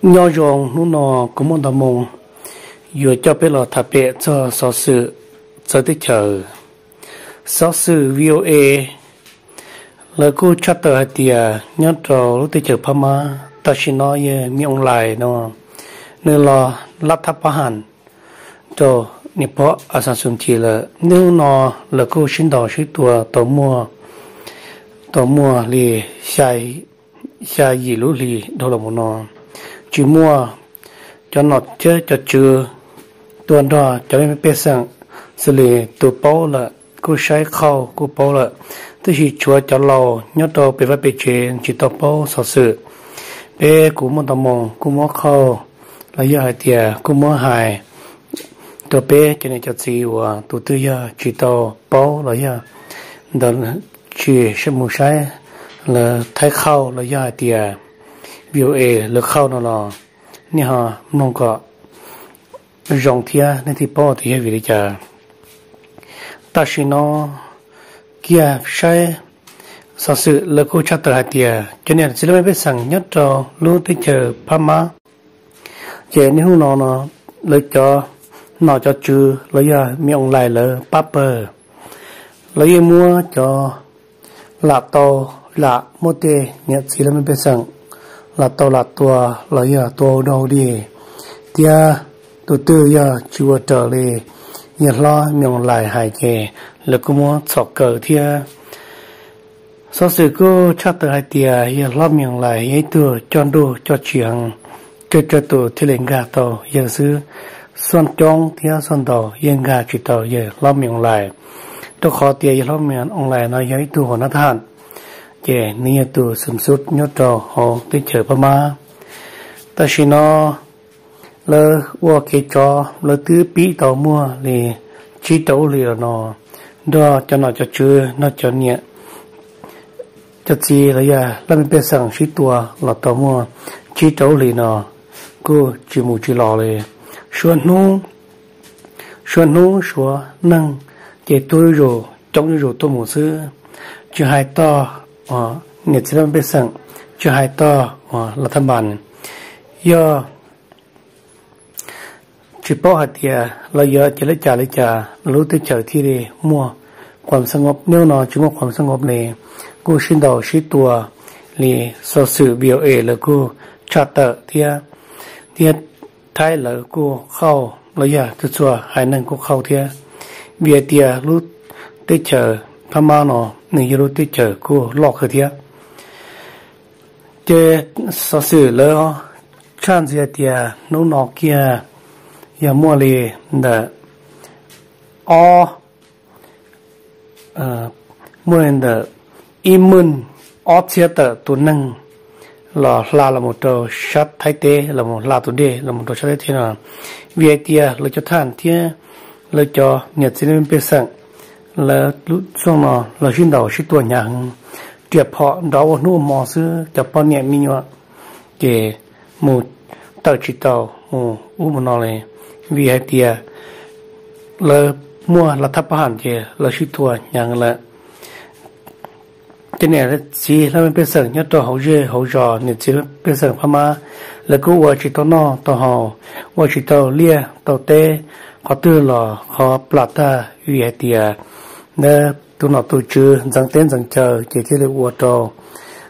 Nyob zoo, hnub no kuv muaj ntau moo yuav coj peb los tham pem txog xov xwm txawv teb chaws. Xov xwm VOA lawv kuj tshaj tawm hais tias nyob rau lub teb chaws Phab Mab tam sim no yawg Min Aung Hlaing no nws los lab thab pab ham rau niam pog Aung San Suu Kyi lawm. Niaj hnub no lawv kuj sib ntaus sib tua tau muaj, tau muaj li xya yim lub hlis dhau los mus no, tsis muaj cov nom thiab cov tswv tuaj nrog cov pej xeem xws li tus paub lawm kuj saib qhauj kuj paub lawm, tab sis tshuav cov laus nyob rau pem vaj pem tsev tsis tau paub xov xwm. Peb kuj muaj ntau moo kuj muab qhauj los yog hais tias kuj muab hais rau peb cov niam cov txiv uas tus twg yog tsis tau paub los yog ntawd tsis mus saib lawv thaib qhauj los yog hais tias VOA lawv qhauj no los nej ho mloog kom zoo thiab nej thiaj paub tias yog vim li cas. Tam sim no kiag saib xov xwm lawv kuj tshaj tawm hais tias cov niam txiv laj mej pej xeem nyob rau lub teb chaws Phab Mab ces niaj hnub no no lawv cov nom cov tswv los yog Min Aung Hlaing lawv pab pawg, lawv yeej muab cov lam tau lam muab tej niam txiv laj mej pej xeem lam tau lam tua los yog tua ua dog ua dig, thiab tus twg yog tsis ua raws li yawg hlob Min Aung Hlaing hais ces lawv kuj muab txhom kaw thiab. Xov xwm kuj tshaj tawm hais tias yawg hlob Min Aung Hlaing yog ib tug coj nruj coj tsiv heev, tsawg tsawg tus thiaj li nkag tau yawg xwb. Xuaj coob thiab xuaj ntau yeej nkag tsis tau yawg hlob Min Aung Hlaing, rau qhov tias yawg hlob Min Aung Hlaing no yog ib tug hua nab thab ham, ces nws yog tus xum xub nyob rau hauv teb chaws Phab Mab. Tam sim no lawv ua kev tsov lawv twb pib tau muaj li tsib rau lub hlis los no, nrog cov nom cov tswv nrog cov niam cov txiv los yog laj mej pej xeem sib tua los tau muaj tsib rau lub hlis no kuj tsis mus tsis los li. Suav hnub, suav hnub suav neeg ces tuaj zuj zus coob zuj zus tuaj mus xwb, tsis hais tog niam txiv laj mej pej xeem, tsis hais tog uas lav thab npas, yog tsis paub hais tias lawv yuav cia li cas li cas lub teb chaws thiaj li muaj quam xab ngob. Hnub no tsis muaj quam xab ngob li, kuj sib ntaus sib tua li xov xwm VOA lawv kuj tshaj tawm thiab, thiab thaib lawv kuj qhauj los yog txhua txhua haiv neeg kuj qhauj thiab, vim hais tias lub teb chaws Phab Mab no nws yog lub teb chaws kuj loj kawg thiab. Ces xov xwm lawv tshaj ntxiv hais tias hnub no kiag yog muaj li ntawm ob, muaj li ntawm ib meej ob txhiab tawm tus neeg los hla los mus rau sab Thaib teb, los mus hla tus dej los mus rau sab Thaib teb no, vim hais tias lawv cov thab ham thiab lawv cov niam txiv laj mej pej xeem, lawv lub xyoo no los sib ntaus sib tua hnyav heev, riam phom nrov ua hnub ua hmo xwb, cov poj niam me nyuam ces mus tawm tsis tau mus ub mus no li, vim hais tias lawv muaj lav thab pab ham ces lawv sib tua hnyav lawm. Ces niam txiv laj mej pej xeem nyob rau hauv zej hauv zos, niam txiv pej xeem Phab Mab, lawv kuj ua tsis tau noj tau haus, ua tsis tau liaj tau teb, qhov twg los qhov plam tag, vim hais tias tus nom tus tswv ntxeev teb ntxeev chaw ces thiaj li ua rau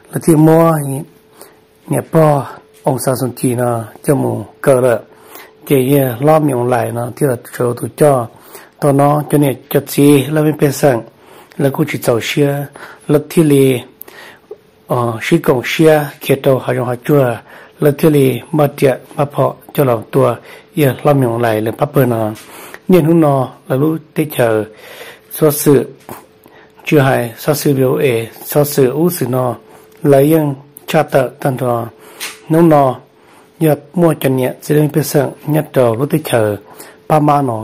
lawv thiaj muab niam pog Aung San Suu Kyi no coj mus kaw lawm. Ces yawg hlob Min Aung Hlaing no thiaj los tshuav tus coj. Thaum no cov niam cov txiv laj mej pej xeem lawv kuj tsis txaus siab, lawv thiaj li sib koom siab khiav rau hav zoov hav tsuag, lawv thiaj li npaj riam npaj phom coj los tua yawg hlob Min Aung Hlaing lawv pab pawg no. Niaj hnub no lawv lub teb chaws xov xwm, tsis hais xov xwm VOA, xov xwm ub xwm no, lawv yeej tshaj tawm tag nrho. Hnub no yog muaj cov niam txiv laj mej pej xeem nyob rau lub teb chaws Phab Mab no,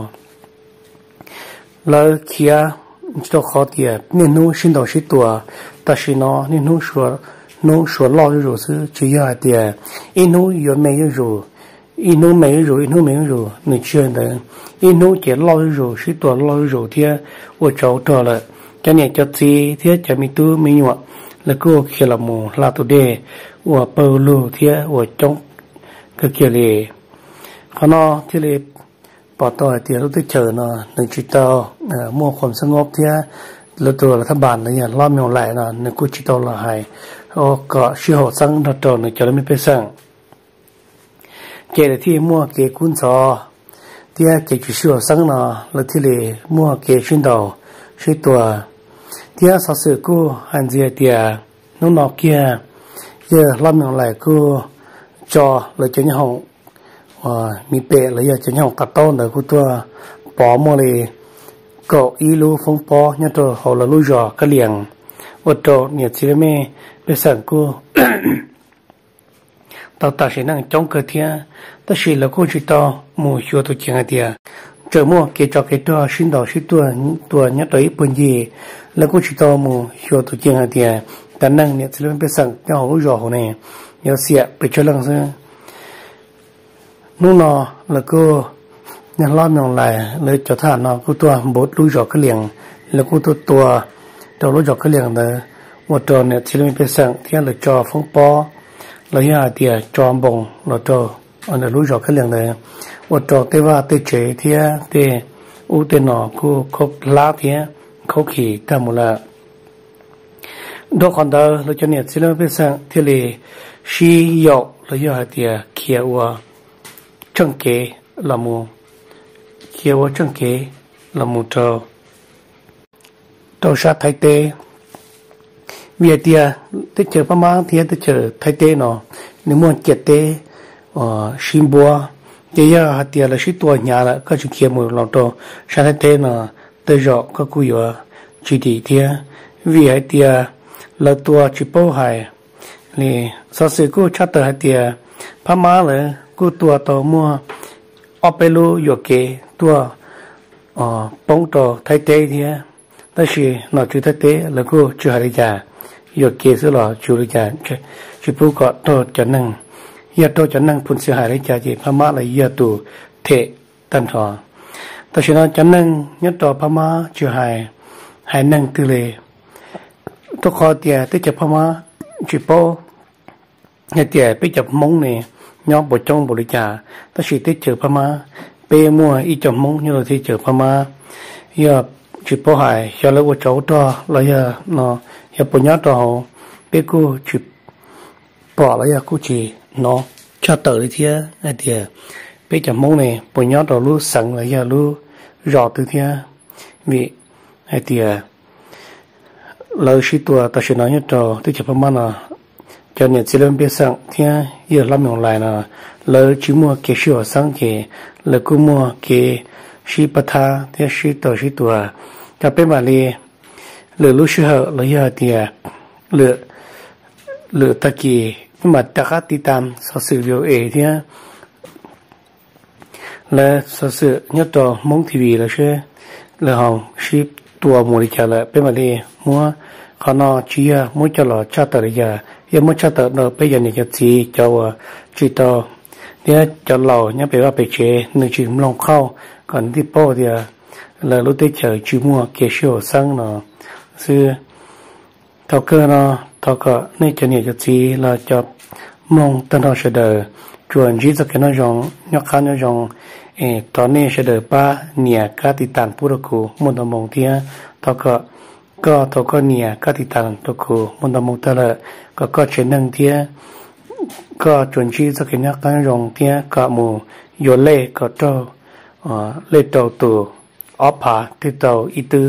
lawv khiav tsis tau qhov tias niaj hnub sib ntaus sib tua. Tam sim no niaj hnub, hnub suav loj zuj zus xwb, tsis yog hais tias ib hnub yuav me zuj zus, ib hnub me zuj zus, ib hnub me zuj zus, nws tsis yog li ntawd. Ib hnub ces loj zuj zus, sib tua loj zuj zus thiab ua tsov rog lawm. Cov niam cov txiv thiab cov me tub me nyuam lawv kuj khiav los mus hla tus dej ua pawg lug thiab ua coob kawg kiag li. Qhov no thiaj li pom tau hais tias lub teb chaws no nws tsis tau muaj khuam xab ngob thiab lawv tus lav thab npas los yog hlob meos laim no nws kuj tsis tau los hais kom sib haum xeeb nrog rau nws cov laj mej pej xeem. Ces lawv thiaj muaj kev kub ntxhov thiab kev tsis sib haum xeeb no, lawv thiaj li muaj kev sib ntaus sib tua. Thiab xov xwm kuj hais ntxiv hais tias hnub no kiag yawg hlob meos laim kuj tso lawv cov nyoob hoom uas miv pem los yog cov nyoob hoom tav taub ntawd kuj tuaj pov muaj li kaum ib lub foob pob nyob rau hauv lawv lub zos Kab Lias, ua rau niam txiv laj mej pej xeem kuj tau tas sim neej coob kawg thiab. Tab sis lawv kuj tsis tau mus xyuas tus ceev hais tias tseem muaj kev tsov kev rog sib ntaus sib tua nyob rau ib puag ncig. Lawv kuj tsis tau mus xyuas tus ceev hais tias cov neeg niam txiv laj mej pej xeem nyob hauv lub zos hauv ne yuav xiam pes tsawg leej xwb. Hnub no lawv kuj, yawg hlob meos laim lawv cov thab ham no kuj tuaj npuv lub zos Kab Lias, lawv kuj tuaj tua rau lub zos Kab Lias ntawd, ua rau niam txiv laj mej pej xeem thiab lawv tso foob pob los yog hais tias tso npoos los rau lub zos Kab Lias ntawd, ua rau tej vaj tej tsev thiab tej ub tej no kuj khaub hlab thiab khaub khim tag mus lawm. Dhau qhov ntawd lawv cov niam txiv laj mej pej xeem thiaj li sib yaum los yog hais tias khiav ua tsheej kev los mus, khiav ua tsheej kev los mus rau, rau sab Thaib teb. Vim hais tias teb chaws Phab Mab thiab teb chaws Thaib teb no nws muaj ciam teb sib npuab, ces yog hais tias lawv sib tua hnyav lawm koj tsis khiav mus los rau sab Thaib teb no, tej zaum koj kuj yuav tsis dim thiab. Vim hais tias lawv tua tsis paub hais li. Xov xwm kuj tshaj tawm hais tias Phab Mab lawv kuj tua tau muaj ob peb lub yuam kev tuaj poob rau Thaib teb thiab. Tab sis nom tswv Thaib teb lawv kuj tsis hais li cas, yuam kev xwb los tsis ua li cas, tsis pub kom raug cov neeg, yog raug cov neeg phum txwv hais li cas ces Phab Mab lawv yog tus them tag nrho. Tam sim no cov neeg nyob rau Phab Mab tsis hais, hais neeg twg li, rau qhov tias teb chaws Phab Mab tsis paub hais tias peb cov Hmoob ne nyob puas coob npaum li cas, tab sis teb chaws Phab Mab peb muaj ib co Hmoob nyob rau teb chaws Phab Mab, yog tsis paub hais xyov lawv ua tsov ua rog los yog no, yog puas nyob rau hauv, peb kuj tsis pom los yog kuj tsis hnov tshaj tawm li thiab hais tias peb cov Hmoob ne puas nyob rau lub xeev los yog lub zos twg thiab. Vim hais tias lawv sib tua tam sim no nyob rau teb chaws Phab Mab no, cov niam txiv laj mej pej xeem thiab yawg hlob meos laim no, lawv tsis muaj kev sib haum xeeb ces lawv kuj muaj kev sib pab thab thiab sib tau sib tua. Cov peb mam li lwm lub sij hawm los yog hais tias lwm, lwm tag kis peb mam rov qab tiv tam xov xwm V O A thiab lawv xov xwm nyob rau Hmoob T V lawv seb lawv ho sib tua mus li cas lawm peb mam li muab. Qhov no tsis yog muab coj los tshaj tawm li cas, yog muab tshaj tawm rau peb cov niam cov txiv cov uas tsis tau thiab cov laus nyob pem vaj pem tsev nws tsis mloog qhauj kom nws thiaj paub tias lawv lub teb chaws tsis muaj kev sib haum xeeb no xwb. Thaum kawg no thov kom nej cov niam cov txiv los cov mloog tag nrho sawv daws tsuas ntsib txoj kev noj zoo, nyob qab nyob zoo, es thov nej sawv daws pab nias kab tiv tas pub rau kuv muaj ntau moo thiab. Thov kom koj thaum koj nias kab tiv tas rau kuv muaj ntau moo tag lawm, kom koj tsev neeg thiab koj tsuas ntsib txoj kev nyob qab nyob zoo thiab kom mus yuav lej kom raug lej rau tus ob phav thiaj tau ib twb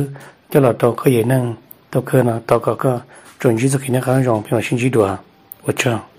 coj los rau koj yim neeg. Thaum kawg no thov kom koj tsuas ntsib txoj kev nyob qab nyob zoo, peb mam sib ntsib dua. Ua tsaug.